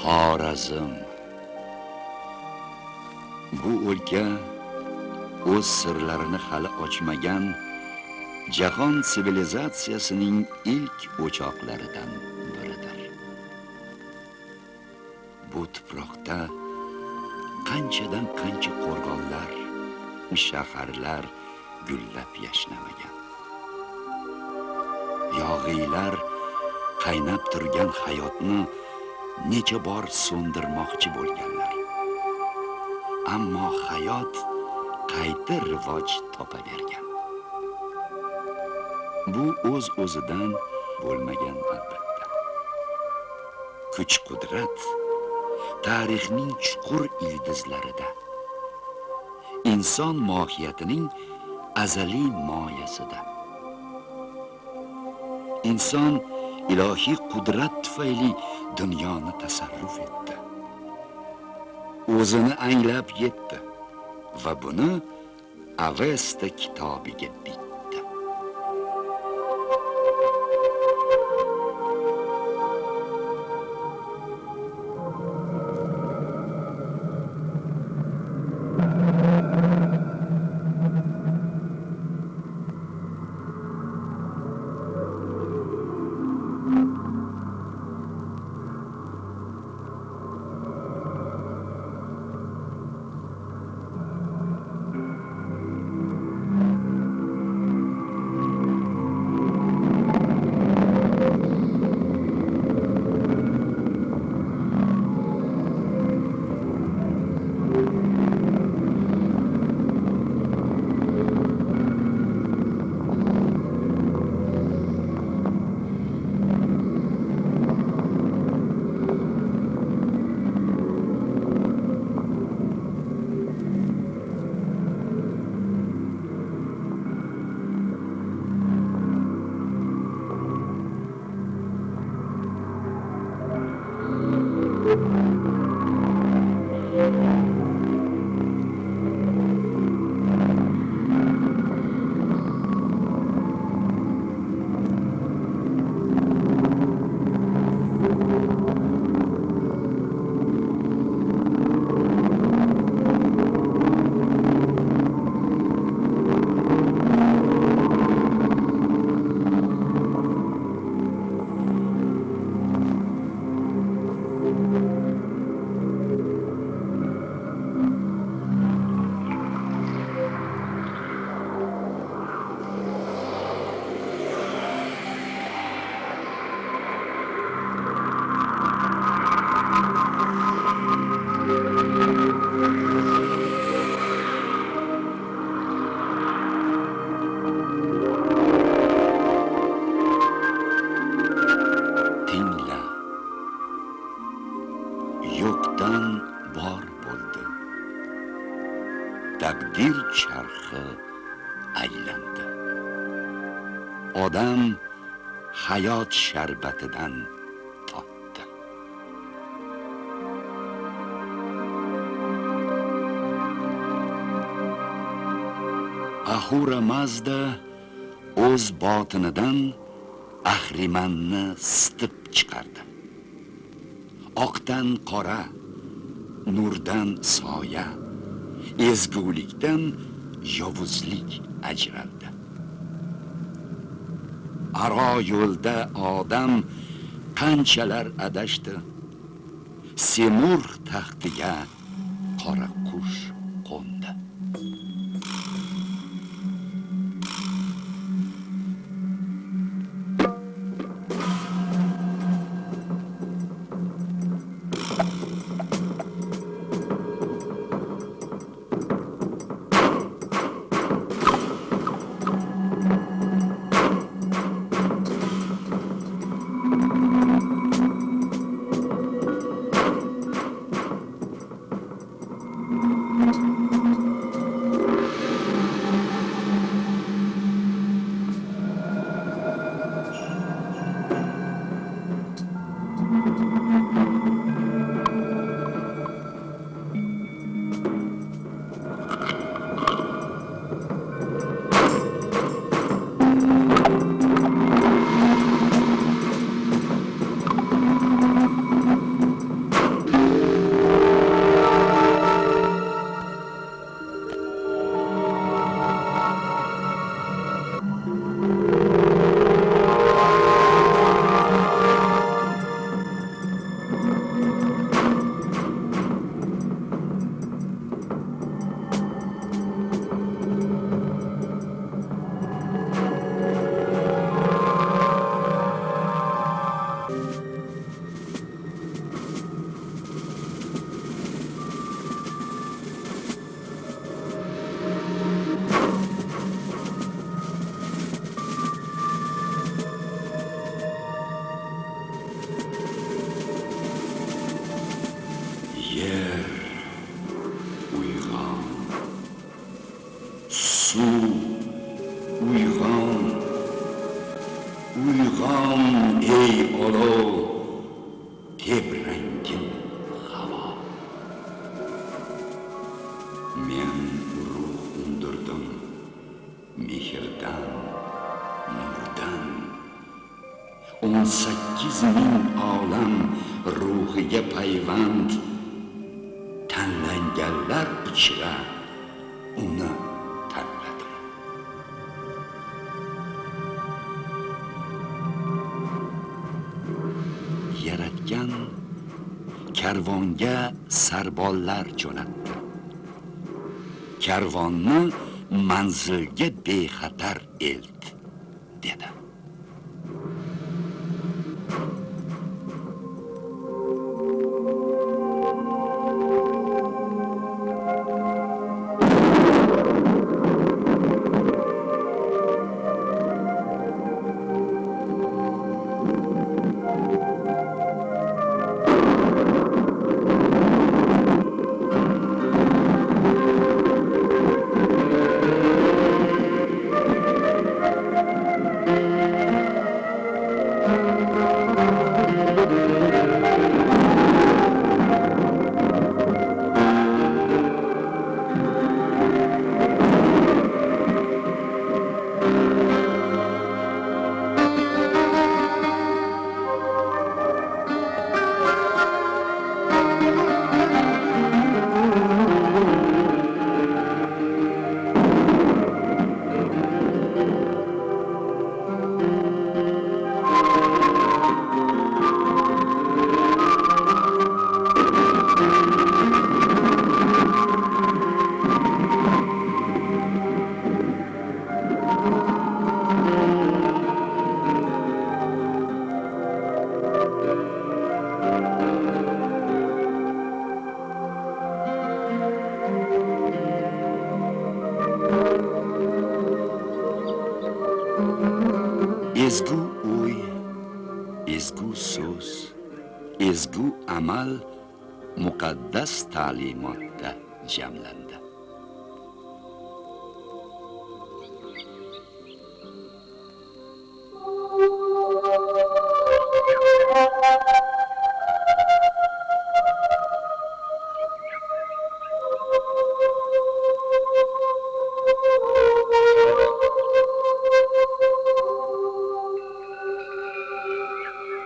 Xorazm. Bu o'lka o'z sirlarini hali ochmagan jahon sivilizatsiyasining ilk o'choqlaridan biridir. Bu tuproqda qanchadan qancha qo'rg'onlar, shaharlar gullab yashnamagan. Yog'iylar qaynab turgan hayotni necha bor so'ndirmoqchi bo'lganlar. Ammo hayot qayta rivoj topavergan. Bu o'z-o'zidan bo'lmagan albatta. Kuch-qudrat tarixning chuqur ildizlarida, inson mohiyatining azaliy moyasida. Inson ilohiy qudrat tufayli dunyoni tasarruf etdi. O'zini anglab yetdi va buni Avesta kitobiga bitdi. Yo'qdan bor bo'ldi. Taqdir charxi aylandi. Odam hayot sharbatidan totdi. Ahura Mazda o'z botinidan Ahrimanni sitib chiqardi. Oqdan qora, nurdan soya, ezgulikdan yovuzlik ajraldi. Aro yo'lda odam qanchalar adashdi. Semurg' taxtiga qora qush qo'ndi. Uyg'on, uyg'on ey olov, tebrangin havo. Men ruh undirdim mehrdan, nurdan. 18 ming olam ruhiga payvand, tanlanganlar ichra uni tanladim. Yaratgan karvonga sarbonlar jo'natdi. Karvonni manzilga bexatar elt, dedi. Ezgu o'y, ezgu so'z, ezgu amal muqaddas ta'limotda jamlandi.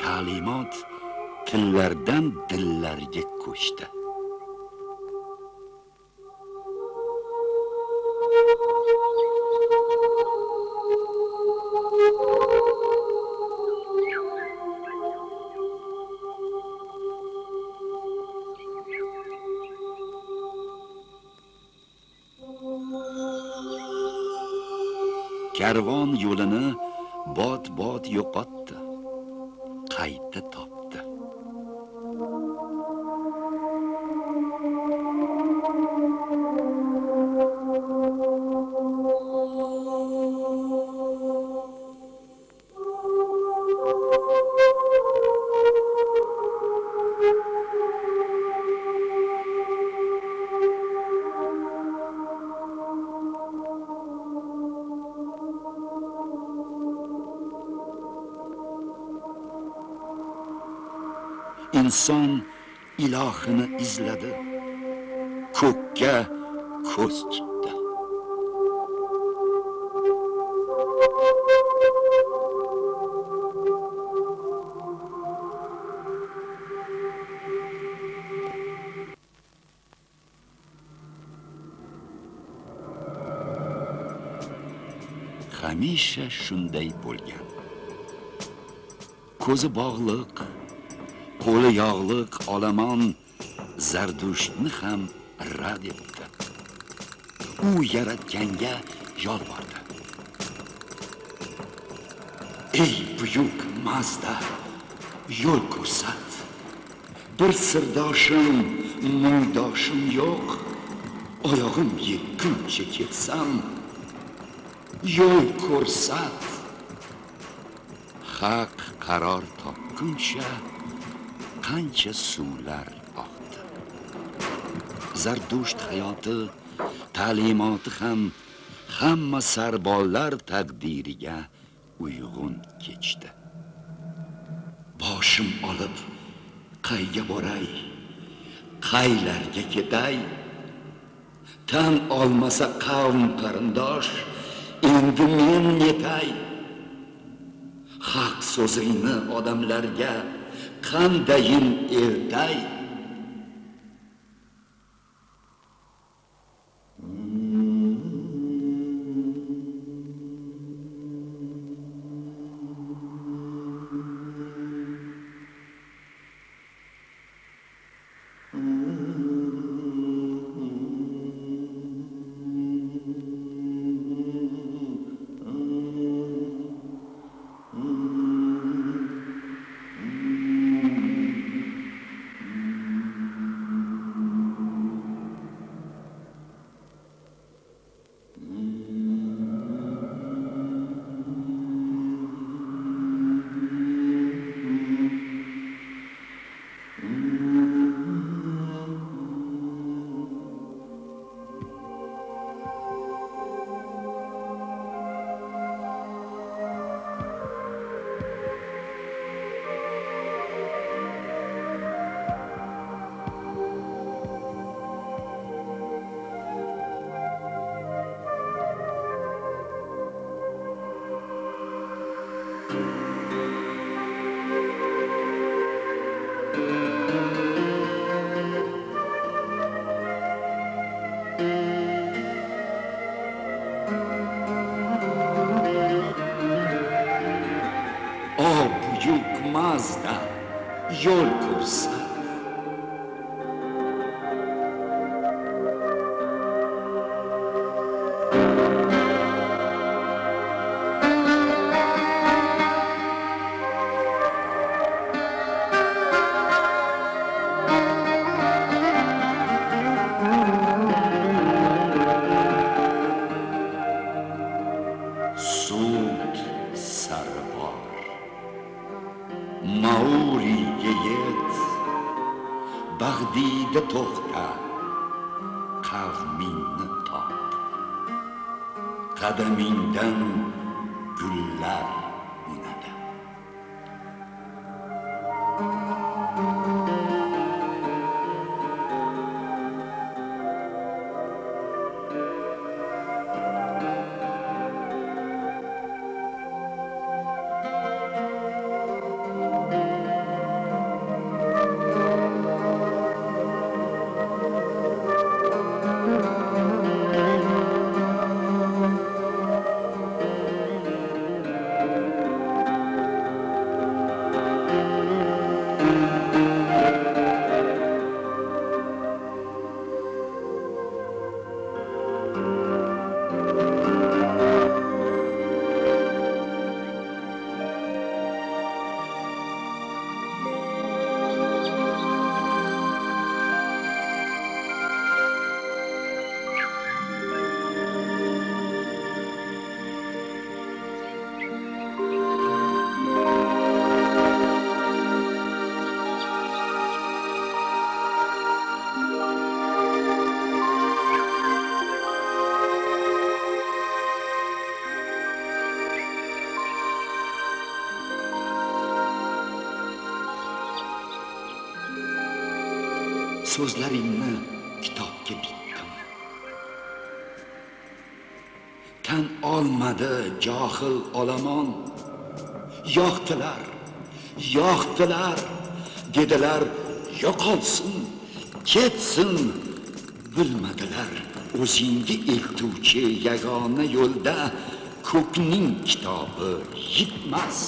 Ta'limot tillardan dillarga ko'chdi. Karvon yo'lini bot-bot yo'qotdi, qayta topdi. Inson ilohini izladi, ko'kka ko'z tutdi. Hamisha shunday bo'lgan. Ko'zi bog'liq, qo'li yog'liq olomon Zardushtni ham rad etdi. U yaratganga yolvordi. Ey buyuk Mazda, yo'l ko'rsat. Bir sirdoshim, mungdoshim yo'q. Oyog'im yetguncha ketsam, yo'l ko'rsat. Haq qaror topguncha qancha suvlar oqdi. Zardusht hayoti, ta'limoti ham Hamma sarbonlar taqdiriga uyg'un kechdi. Boshim olib qayga boray, qaylarga ketay? Tan olmasa qavm qarindosh, endi men netay? Haq so'zingni odamlarga qandayin ertay? Mazda yo'l ko'rsat. Sud sarbor Mauriga yet, Bag'diyda to'xta, qavmingni top. Qadamingdan gullar unadi. So'zlaringni kitobga bitdim. Tan olmadi johil olomon. Yoqdilar, yoqdilar, dedilar yo'qolsin, ketsin. Bilmadilar o'zingga eltuvchi yagona yo'lda ko'kning kitobi yitmas.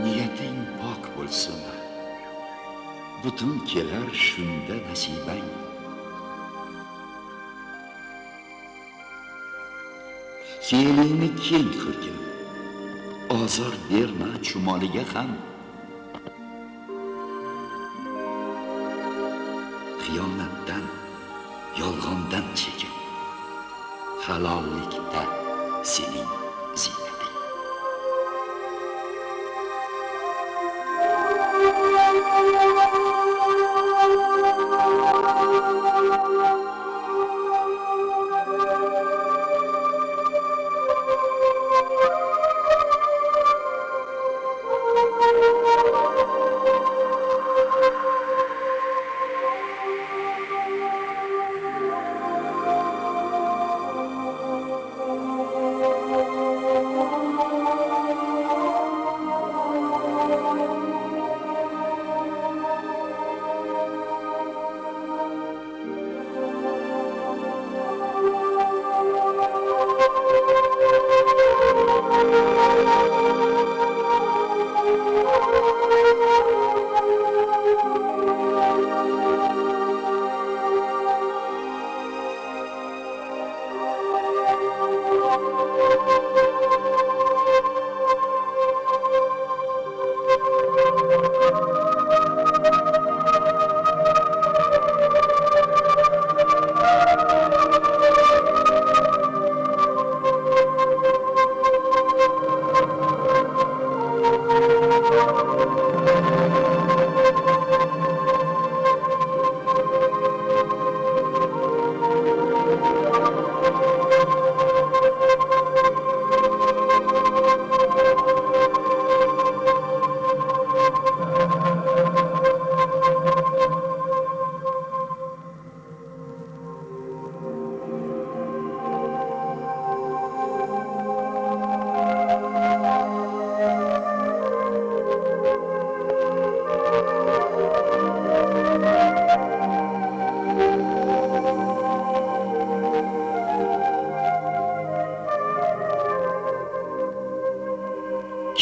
Niyating pok bo'lsin, butun kelar shunda nasibang. Fe'lingni keng qilgin, ozor berma chumoliga ham. Xiyonatdan, yolg'ondan chekin, halollikda sening ziynating.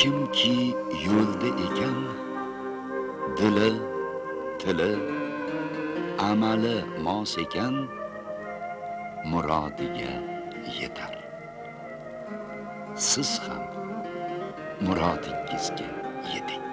Kimki yo'lda ekan, dili, tili, amali mos ekan, murodiga yetar. Siz ham murodingizga yeting.